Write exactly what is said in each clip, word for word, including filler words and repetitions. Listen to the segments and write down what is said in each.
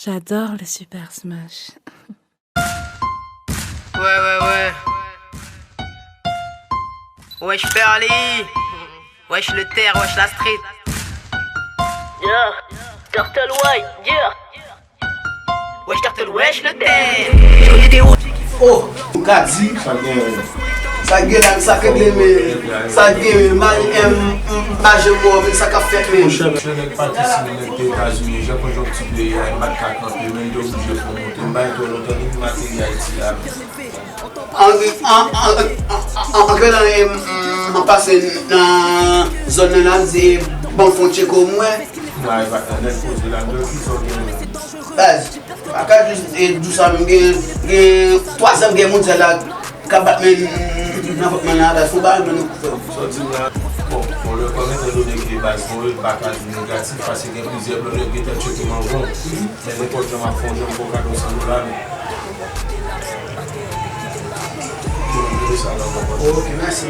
J'adore le Super Smash. Ouais, ouais, ouais. Wesh Perly. Wesh le terre, wesh la street. Yeah, Turtle White, yeah. Wesh Turtle, wesh le terre. Oh, ou ka di. Sa gen la, sa k regle men. Sa gen men, mal m pa janm wè men sa k ap fèt men. Monchè, monchè, nèg pati si nèg te Etazini, jan konjonkti peyi a, m pa t ka kanpe, men m te oblije fè yon moute. M bay twò lontan depi m ateri Ayiti la. An, an, an, an, an, an, an, an pase nan zòn nan la, m di, bon, fon tcheko mwen. Mwen pa t nan nèg poze la, m di, ki zòn gen. Baz, pa ka jis e di sa, m gen, gen twa zan gè mondyal la k ap bat men nan vant mwen la, baz, fon bagay mwen nou koupe. Sa w di m la, bon, bon, lè kòm etandone ke baz mwen, m pa ka di negatif, paske gen plizyè blòdè ki gentan tcheke m anvan. Men nenpòt jan m ap fè yon jan m fè yon kado san dola, men. Pou nou jere sa la, w konprann? Ok, mèsi.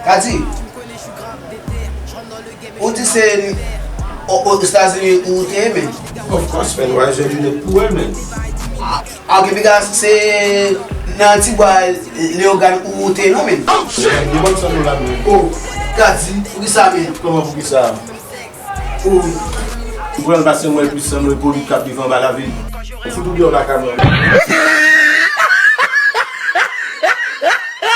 Kadi, ou di se o- o- Ozetazini ou te ye, men. Of course, man, why you do that pou wè, man? A, ok, piga se nan Tibwa Leyogàn ou te ye non, men. Depann san dola, man. Oh, Kadi, poukisa, men? Kòman poukisa? Oh, Ou pral pase mwen plis san mwen polit k ap viv anba lavil. Ou fout ou deyò lakay mwen.